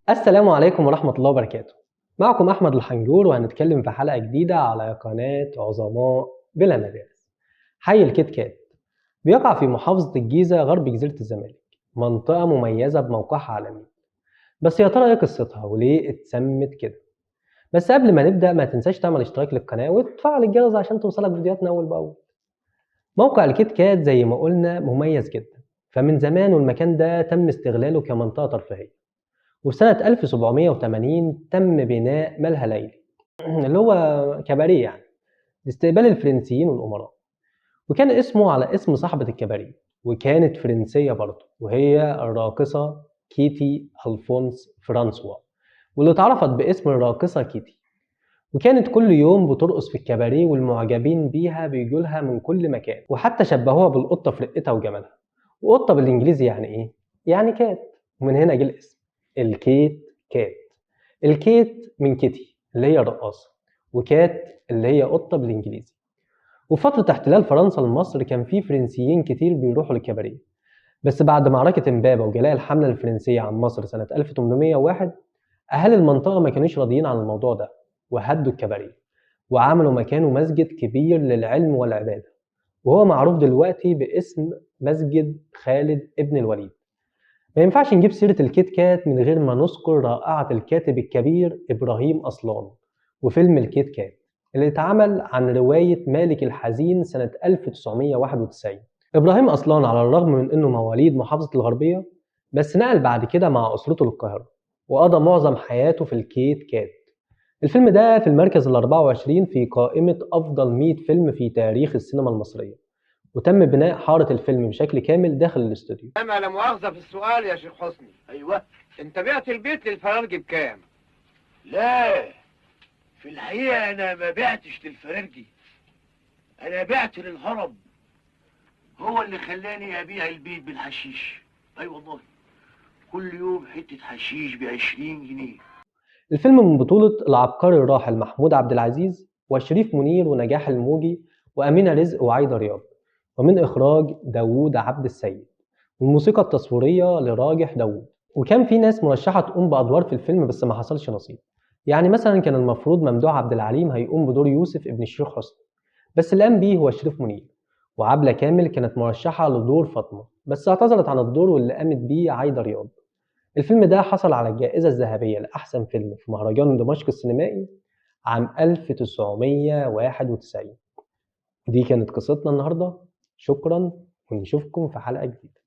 السلام عليكم ورحمة الله وبركاته. معكم أحمد الحنجور، وهنتكلم في حلقة جديدة على قناة عظماء بلا مدارس. حي الكيت كات بيقع في محافظة الجيزة غرب جزيرة الزمالك، منطقة مميزة بموقعها على النيل. بس يا ترى ايه قصتها وليه اتسمت كده؟ بس قبل ما نبدأ ما تنساش تعمل اشتراك للقناة وتفعل الجرس عشان توصلك فيديوهاتنا أول بأول. موقع الكيت كات زي ما قلنا مميز جدا، فمن زمان والمكان ده تم استغلاله كمنطقة ترفيهية. وفي سنة 1780 تم بناء ملهى ليلي اللي هو كباريه يعني لاستقبال الفرنسيين والأمراء، وكان اسمه على اسم صاحبة الكباريه، وكانت فرنسية برضه، وهي الراقصة كيتي ألفونس فرانسوا، واللي اتعرفت باسم الراقصة كيتي. وكانت كل يوم بترقص في الكباريه، والمعجبين بيها بيجولها من كل مكان، وحتى شبهوها بالقطة في رقتها وجمالها. وقطة بالإنجليزي يعني إيه؟ يعني cat، ومن هنا جه الاسم الكيت كات. الكيت من كيتي اللي هي الرقاصة، و cat اللي هي قطة بالإنجليزي. وفترة احتلال فرنسا لمصر كان في فرنسيين كتير بيروحوا للكباريه، بس بعد معركة إمبابة وجلاء الحملة الفرنسية عن مصر سنة 1801 أهالي المنطقة ما كانوش راضيين عن الموضوع ده، وهدوا الكباريه وعملوا مكانه مسجد كبير للعلم والعبادة، وهو معروف دلوقتي باسم مسجد خالد ابن الوليد. ما ينفعش نجيب سيرة الكيت كات من غير ما نذكر رائعة الكاتب الكبير إبراهيم أصلان وفيلم الكيت كات اللي اتعمل عن رواية مالك الحزين سنة 1991. إبراهيم أصلان على الرغم من إنه مواليد محافظة الغربية، بس نقل بعد كده مع أسرته للقاهرة وقضى معظم حياته في الكيت كات. الفيلم ده في المركز ال24 في قائمة أفضل 100 فيلم في تاريخ السينما المصرية، وتم بناء حارة الفيلم بشكل كامل داخل الاستوديو. أنا لا مؤاخذة في السؤال يا شيخ حسني. أيوة. أنت بعت البيت للفرارجي بكام؟ لا، في الحقيقة أنا ما بعتش للفرارجي، أنا بعت للهرب. هو اللي خلاني أبيع البيت بالحشيش. أي والله، كل يوم حتة حشيش ب20 جنيه. الفيلم من بطولة العبقري الراحل محمود عبد العزيز وشريف منير ونجاح الموجي وأمينة رزق وعايدة رياض، ومن إخراج داوود عبد السيد، والموسيقى التصويرية لراجح داوود. وكان في ناس مرشحة تقوم بأدوار في الفيلم بس ما حصلش نصيب. يعني مثلا كان المفروض ممدوح عبد العليم هيقوم بدور يوسف ابن الشيخ حسني، بس اللي قام بيه هو شريف منير. وعبلة كامل كانت مرشحة لدور فاطمة بس اعتذرت عن الدور، واللي قامت بيه عايدة رياض. الفيلم ده حصل على الجائزة الذهبية لأحسن فيلم في مهرجان دمشق السينمائي عام 1991. دي كانت قصتنا النهاردة، شكرا ونشوفكم في حلقة جديدة.